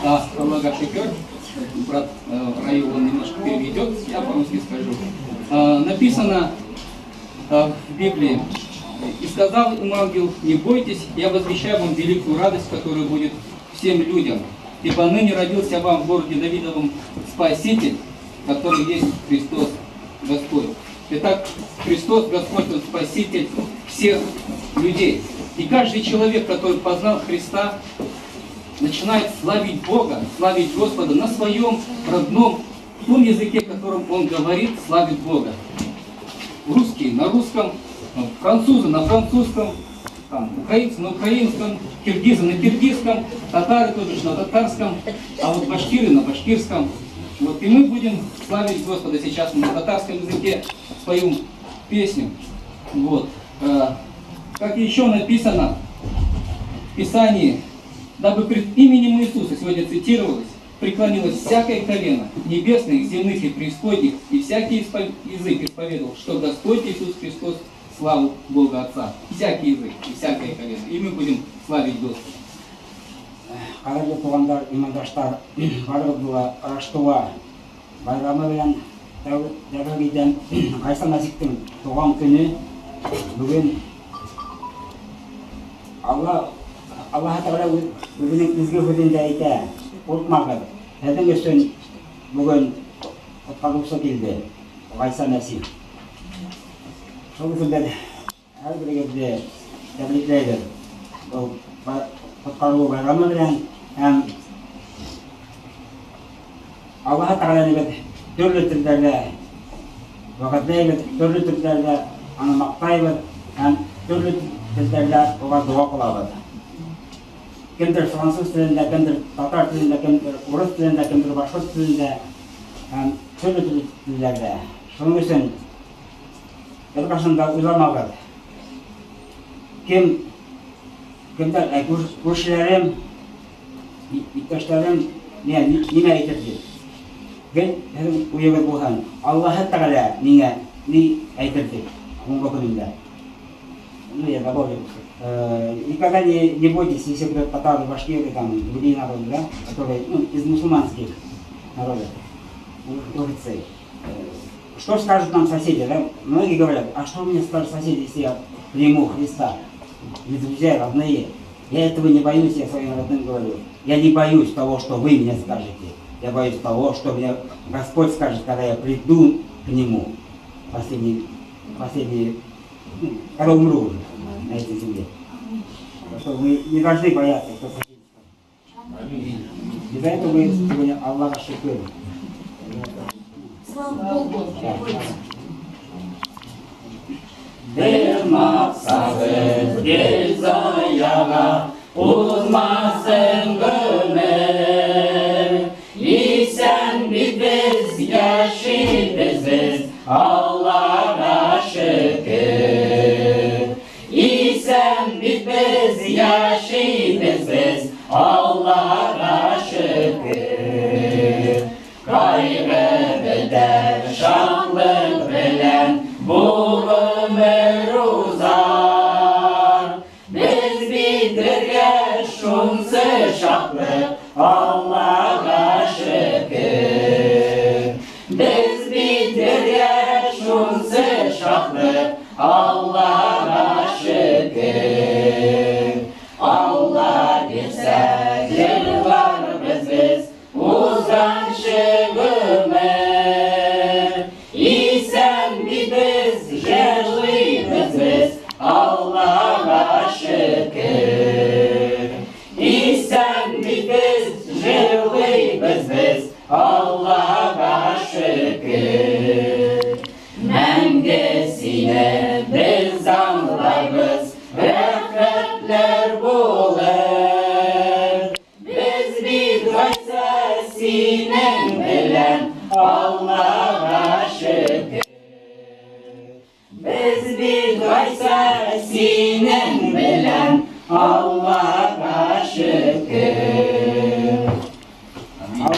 Аллага шөкер, брат Раил, он немножко переведет, я по-русски скажу. Написано в Библии: «И сказал им ангел: не бойтесь, я возвещаю вам великую радость, которая будет всем людям. Ибо ныне родился вам в городе Давидовом Спаситель, который есть Христос Господь». Итак, Христос Господь, Он Спаситель всех людей. И каждый человек, который познал Христа, начинает славить Бога, славить Господа на своем родном, том языке, которым он говорит, славит Бога. Русские на русском, французы на французском, там, украинцы на украинском, киргизы на киргизском, татары тоже на татарском, а вот башкиры на башкирском. Вот, и мы будем славить Господа сейчас на татарском языке свою песню. Вот. Как еще написано в Писании, дабы пред именем Иисуса, сегодня цитировалось, преклонилось всякое колено, небесных, земных и преисподних, и всякий язык исповедовал, что Господь Иисус Христос, славу Бога Отца. Всякий язык и всякое колено. И мы будем славить Господа. Кадерле туганнар, имандашлар, барыгызны да Раштуа байрамы белән тәбрик итәм. Гайса Мәсихтең туган көне бүген. Алла Аллаһ Тәгалә үзенең изге һүзендә әйтә: "Куркмагыз, сезнең өчен бүген коткаручы килде, Гайса Мәсих". Шул өчен без һәрберегезне тәбрикләйбез был коткарылу байрамы белән һәм Аллаһ Тәгаләне без төрле телләрдә вәгазьләйбез, төрле телләрдә аны мактайбыз һәм төрле телләрдә уга дога кылабыз. Кемдер француз телендә, кемдер татар телендә, кемдер урыс телендә, кемдер башкорт телендә һәм төрле телләрдә. Шуның өчен беркайчан да уйламагыз. Кем кемдер күршеләрем, иптәшләрем нимә әйтер дип. Гел һеҙҙең уйығыҙ булһын: Аллаһы Тәғәлә миңә ни әйтер дип һуңғы көнөндә. Ну, я добавлю. Никогда не бойтесь, если будут татары, башкиры, там, другие народы, да, которые, ну, из мусульманских народов, выходцы. Что скажут нам соседи, да? Многие говорят: «А что мне скажут соседи, если я приму Христа? Или друзья, родные?» Я этого не боюсь, я своим родным говорю. Я не боюсь того, что вы мне скажете. Я боюсь того, что мне Господь скажет, когда я приду к Нему. Последний, последний, ну, когда умру уже на этой земле. Так что мы не должны бояться, что соседи скажут. И за это мы сегодня Аллаха шөкер. Слава Богу. Да. Бер максатсыз гел заяга узмасын гомер. Исән бит без, яшибез без, Аллага шөкер. Исән бит без, яшибез без, Аллага шөкер. Кайгы бетәр, шатлык белән бу гомер узар. Без бит бергә, шунсы шатлык, Аллага шөкер. Без бит бергә, шунсы шатлык, Аллага шөкер. Алла бирсә, җырларбыз без узганчы гомер. Исән бит без, җырлыйбыз без, Аллага шөкер. Исән бит без, җырлыйбыз без, Аллага шөкер. Мәңге сине без данларбыз, рәхмәтләр булыр. Без бит, Гайсә, синең белән, Аллага шөкер. Без бит, Гайсә, синең белән, Аллага шөкер.